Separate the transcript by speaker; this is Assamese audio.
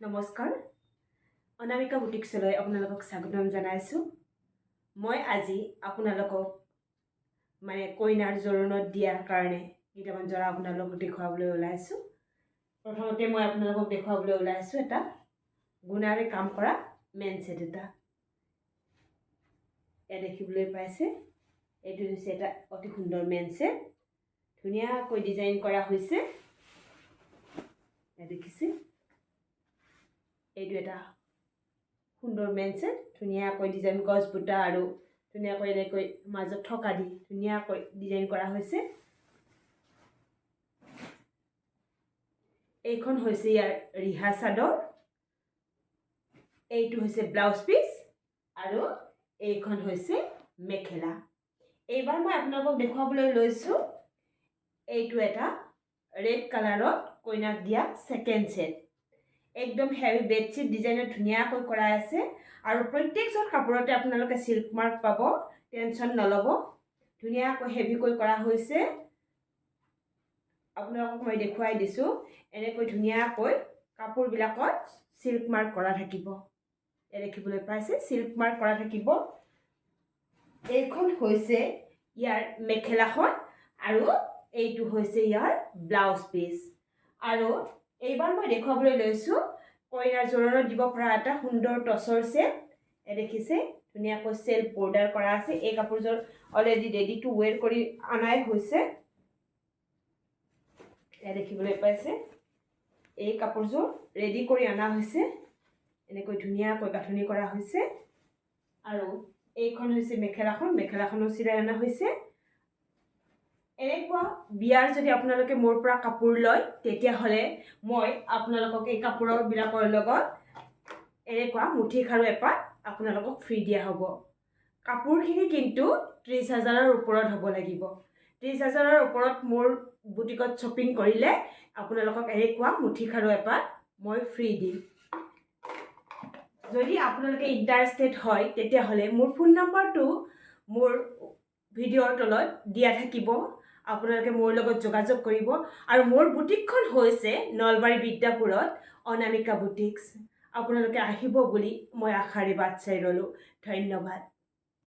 Speaker 1: নমস্কাৰ, অনামিকা বুটিক্সলৈ আপোনালোকক স্বাগতম জনাইছোঁ। মই আজি আপোনালোকক মানে কইনাৰ জোৰোণত দিয়াৰ কাৰণে কেইটামান যোৰা আপোনালোকক দেখুৱাবলৈ ওলাইছোঁ। প্ৰথমতে মই আপোনালোকক দেখুৱাবলৈ ওলাইছোঁ এটা গুণাৰে কাম কৰা মেইন ছেট এটা। এয়া দেখিবলৈ পাইছে, এইটো হৈছে এটা অতি সুন্দৰ মেইন ছেট। ধুনীয়াকৈ ডিজাইন কৰা হৈছে। এয়া দেখিছে, এইটো এটা সুন্দৰ মেইন ছেট। ধুনীয়াকৈ ডিজাইন, গছ বুটা আৰু ধুনীয়াকৈ এনেকৈ মাজত থকা দি ধুনীয়াকৈ ডিজাইন কৰা হৈছে। এইখন হৈছে ইয়াৰ ৰিহা চাদৰ, এইটো হৈছে ব্লাউজ পিচ আৰু এইখন হৈছে মেখেলা। এইবাৰ মই আপোনালোকক দেখুৱাবলৈ লৈছোঁ এইটো এটা ৰেড কালাৰত কইনাক দিয়া ছেকেণ্ড ছেট। একদম হেভি বেডশ্বীট ডিজাইনত ধুনীয়াকৈ কৰা আছে আৰু প্ৰত্যেকযোৰ কাপোৰতে আপোনালোকে চিল্ক মাৰ্ক পাব, টেনশ্যন নল'ব। ধুনীয়াকৈ হেভিকৈ কৰা হৈছে। আপোনালোকক মই দেখুৱাই দিছোঁ। এনেকৈ ধুনীয়াকৈ কাপোৰবিলাকত চিল্ক মাৰ্ক কৰা থাকিব। এই দেখিবলৈ পাইছে, চিল্ক মাৰ্ক কৰা থাকিব। এইখন হৈছে ইয়াৰ মেখেলাখন আৰু এইটো হৈছে ইয়াৰ ব্লাউজ পিচ। আৰু এইবাৰ মই দেখুৱাবলৈ লৈছোঁ কইনাৰ জোৰণত দিব পৰা এটা সুন্দৰ টচৰ ছেট। এই দেখিছে, ধুনীয়াকৈ চেল্ফ বৰ্ডাৰ কৰা আছে। এই কাপোৰযোৰ অলৰেডি ৰেডি টু ৱেৰ কৰি অনাই হৈছে। এয়া দেখিবলৈ পাইছে, এই কাপোৰযোৰ ৰেডি কৰি অনা হৈছে। এনেকৈ ধুনীয়াকৈ গাঁথনি কৰা হৈছে। আৰু এইখন হৈছে মেখেলাখন, মেখেলাখনো চিলাই অনা হৈছে। এনেকুৱা বিয়াৰ যদি আপোনালোকে মোৰ পৰা কাপোৰ লয়, তেতিয়াহ'লে মই আপোনালোকক এই কাপোৰবিলাকৰ লগত এনেকুৱা মুঠি খাৰু এপাত আপোনালোকক ফ্ৰী দিয়া হ'ব। কাপোৰখিনি কিন্তু 30 হাজাৰৰ ওপৰত হ'ব লাগিব। 30 হাজাৰৰ ওপৰত মোৰ বুটিকত শ্বপিং কৰিলে আপোনালোকক এনেকুৱা মুঠি খাৰু এপাত মই ফ্ৰী দিম। যদি আপোনালোকে ইণ্টাৰেষ্টেড হয়, তেতিয়াহ'লে মোৰ ফোন নাম্বাৰটো মোৰ ভিডিঅ'ৰ তলত দিয়া থাকিব। আপোনালোকে মোৰ লগত যোগাযোগ কৰিব। আৰু মোৰ বুটিকখন হৈছে নলবাৰী বিদ্যাপুৰত অনামিকা বুটিক্স। আপোনালোকে আহিব বুলি মই আশাৰে বাট চাই ৰ'লোঁ। ধন্যবাদ।